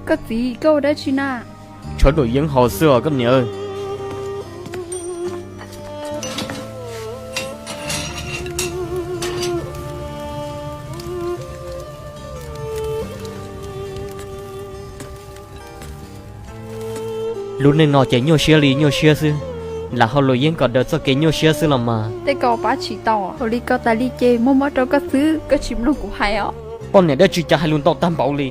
Koj txiv, koj ua dab tsi na? Tshuav daim yeeb haus xwb os koj niam. Lub neej no ces nyuaj siab li nyuaj siab xwb. Lam hau luam yeeb kom daws txoj kev nyuaj siab xwb los mas. Tej ko pab tsis tau, ua li koj tas li ces muab mob rau koj xwb, koj tsis mloog kuv hais os. Poj niam dab tsi cas hais lus ntau tag npaum li,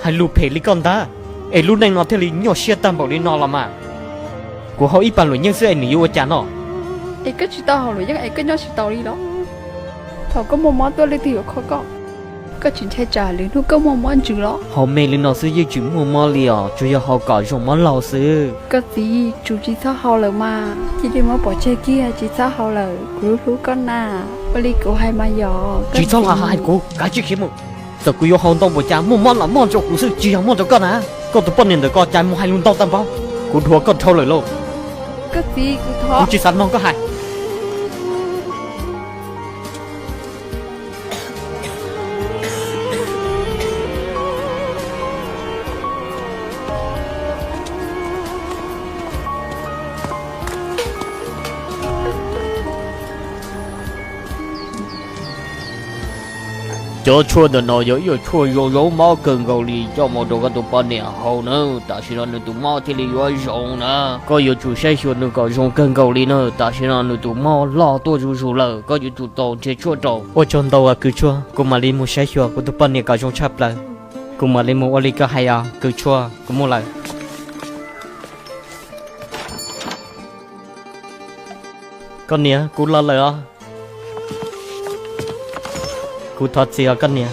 hais lus phem li koj ntag, es lub neej no thiaj li nyuaj siab tag npaum li no los mas. Kuv hau ib pas luam yeeb xwb es nws yuav ua cas no? Es koj tsis tau hau luam yeeb es koj nyob tsis tau li los? Thaum koj muaj mob tuaj leej twg yuav kho koj? Koj tsis ntshai tsam lwm hnub koj muaj mob ntsws los? Hau me li no xwb yeej tsis muaj mob li os, tsuas yog hau kom zoo mob laug xwb. Koj txiv, tsum tsis txhob hau lawm mas, cia li muab pov tseg kiag tsis txhob hau lawm, kuv hlub koj na. Ua li kuv hais mas yog. Tsis txhob lam hais kuv, kav tsij khiav mus. Txawm kuv yuav hau ntau npaum cas muaj mob los muaj rau kuv xwb, tsis yog muaj rau koj na. Koj tus poj niam ntawm ko cas mus hais lus ntau tag npaum, kuv dhuav koj dhau lawm lauj. Koj txiv, kuv thov. Kuv tsis xav mloog koj hais. Cov tshuaj ntawm no yog ib yam tshuaj zoo zoo mob kawg nkaus li, coj mus rau koj tus poj niam haus na, tam sim no nws tus mob thiaj li yuav zoo na. Koj yuav tsum saib xyuas nws kom zoo kawg nkaus li na, tam sim no nws tus mob loj tuaj zuj zus lawm, koj yuav tsum tau nrhiav tshuaj rau. Ua tsaug ntau kws tshuaj, kuv mam li mus saib xyuas kuv tus poj niam kom zoo tshaj plaws. Kuv mam li mus ua li koj hais os kws tshuaj, kuv mus lawm. Koj niam, kuv los lawm os. Kuv thov txim os koj niam,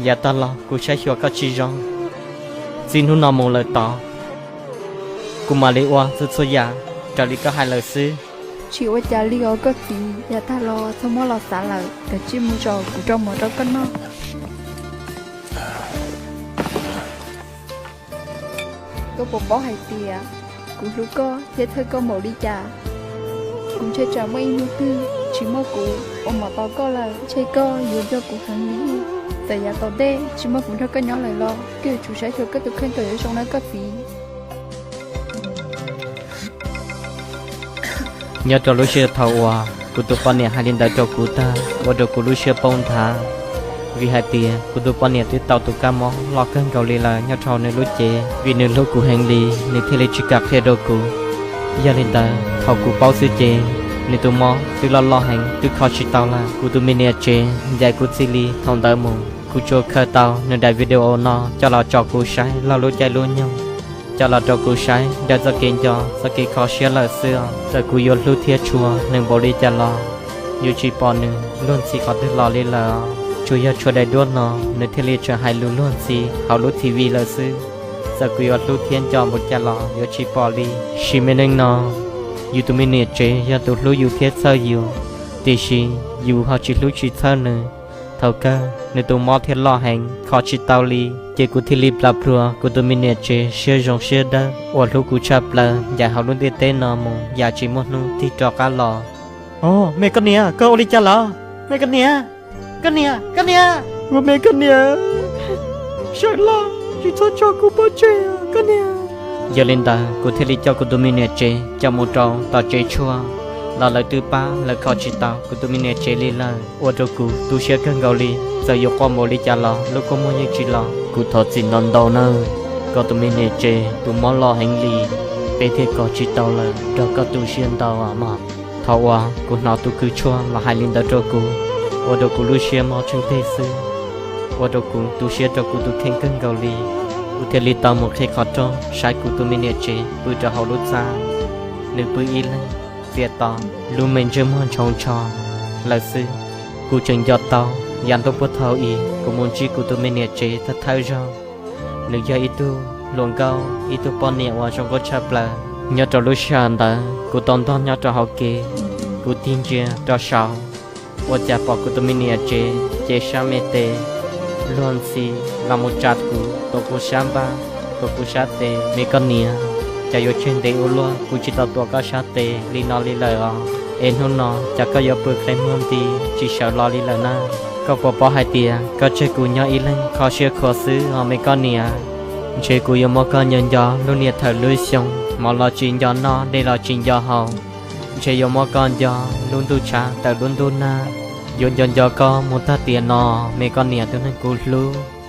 yav tag los kuv saib xyuas koj tsis zoo. Txij hnub no mus lawm tod, kuv mam li ua txhua txhua yam raws li koj hais lawm xwb. Tsis ua cas li os koj txiv, yav tag los txhob muab los xav lawm, kav tsij mus zaum kuv rau mov rau koj noj. Koj puas paub hais tias kuv hlub koj thiab txhawj koj npaum li cas? Kuv ntshai tsam muaj ib hnub twg tsis muaj kuv ua mov tos koj lawm, ntshe koj yuav nco kuv heev li. Txawm yav tom ntej tsis muaj kuv nrog koj nyob lawm los koj yuav tsum saib xyuas koj tus kheej kom yuav zoo nawb koj txiv. Nyob rau lub sij hawm thaum uas kuv tus poj niam hais li ntawd rau kuv tag, ua rau kuv lub siab poob nthav, vim hais tias kuv tus poj niam twb tau tus kab mob loj kawg nkaus li lawm nyob rau hauv nws lub cev. Vim nws hlub kuv heev li, nws thiaj li tsis kam qhia rau kuv. Yog li ntawd thaum kuv paub xwb ces nws tus mob twb loj loj heev, twb kho tsis tau lawm. Kuv tus me niam tsev ncaim kuv txij li thaum ntawd mus, kuv tsuas khaws tau nws daim video no coj los tso kuv saib log lub caij lub nyoog, coj los rau kuv saib daws txoj kev nco txoj kev kho siab lawm xwb os. Txawm kuv yuav hlub thiab tshua nws npaum li cas los yuav tsis pom nws luag ntxhi qhov twg los li lawm. Tsuas yog tshuav daim duab no nws thiaj li tseem hais lus luag ntxhi hauv lub T V lawm xwb. Txawm kuv yuav hlub thiab nco npaum cas los yuav tsis pom li. Sim me neej no, yus tus me niam tsev yog tus hlub yus thiab txhawj yus, tiam sis yus ho tsis hlub tsis txhawj nws. Thaum kawg nws tus mob thiaj loj heev kho tsis tau li, ces kuv thiaj li plas pluag kuv tus me niam tsev siab zoo siab dawb uas hlub kuv tshaj plaws ncaim hauv lub ntiaj teb no mus yam tsis muaj hnub tig rov qab los. Os, me koj niam, koj ua li cas lawm? Me koj niam, koj niam, koj niam, ua me koj niam, sawv los, tsis txhob tso kuv pov tseg koj niam. Yog li ntawd kuv thiaj li coj kuv tus me niam tsev coj mus rau tom tsev tshuaj, los lawv twb pab lawv kho tsis tau kuv tus me niam tsev li lawm, ua rau kuv tu siab kawg nkaus li. Txawm yuav quaj npaum li cas los lub kua muag yeej tsis los. Kuv thov txim ntau ntau nawb, koj tus me niam tsev tus mob loj heev li, peb thiaj kho tsis tau lawm, nrog koj tu siab ntau mog. Thaum uas kuv hnov tus kws tshuaj los hais li ntawd rau kuv, ua rau kuv lub siab mob tsheej teg xwb, ua rau kuv tu siab rau kuv tus kheej kawg nkaus li. Kuv thiaj li tau mus qhib qhov rooj saib kuv tus me niam tsev pw rau hauv lub txaj, nws pw ib leeg txias to, lub me ntsej muag ntsoo ntsho lawm xwb. Kuv tseem nco tau yav ntuj puag thaum ub kuv mus ntsib kuv tus me niam tsev thawj thawj zaug, nws yog ib tug hluas nkauj, ib tug poj niam uas zoo nkauj tshaj plaws. Nyob rau lub sij hawm ntawd kuv tau ntog nyob rau hauv kev, kuv tig ntsia rau saud, ua cas pom kuv tus me niam tsev cev sab me tes luag ntxhi los mus tsa kuv, tuav kuv sab npaj, tuav kuv sab tes. Me koj niam, cas yuav tseg ntev ua luaj kuv tsis tau tuav koj sab tes li no li lawm os. Es hnub no cas koj yuav pw qe muag nti tsis sawv los li lawm na? Koj puas paub hais tias koj tseg kuv nyob ib leeg kho siab khuav xwb os me koj niam? Ntshe kuv yuav muab koj nco nco lub niaj thawm lub xyoo, mov los tsis nco noj, dej los tsis nco haus. Ntshe yuav muab koj nco lub ntuj tshav tawm lub ntuj nag, yuav nco nco koj mus tag tiam no, me koj niam tus neeg kuv hlub.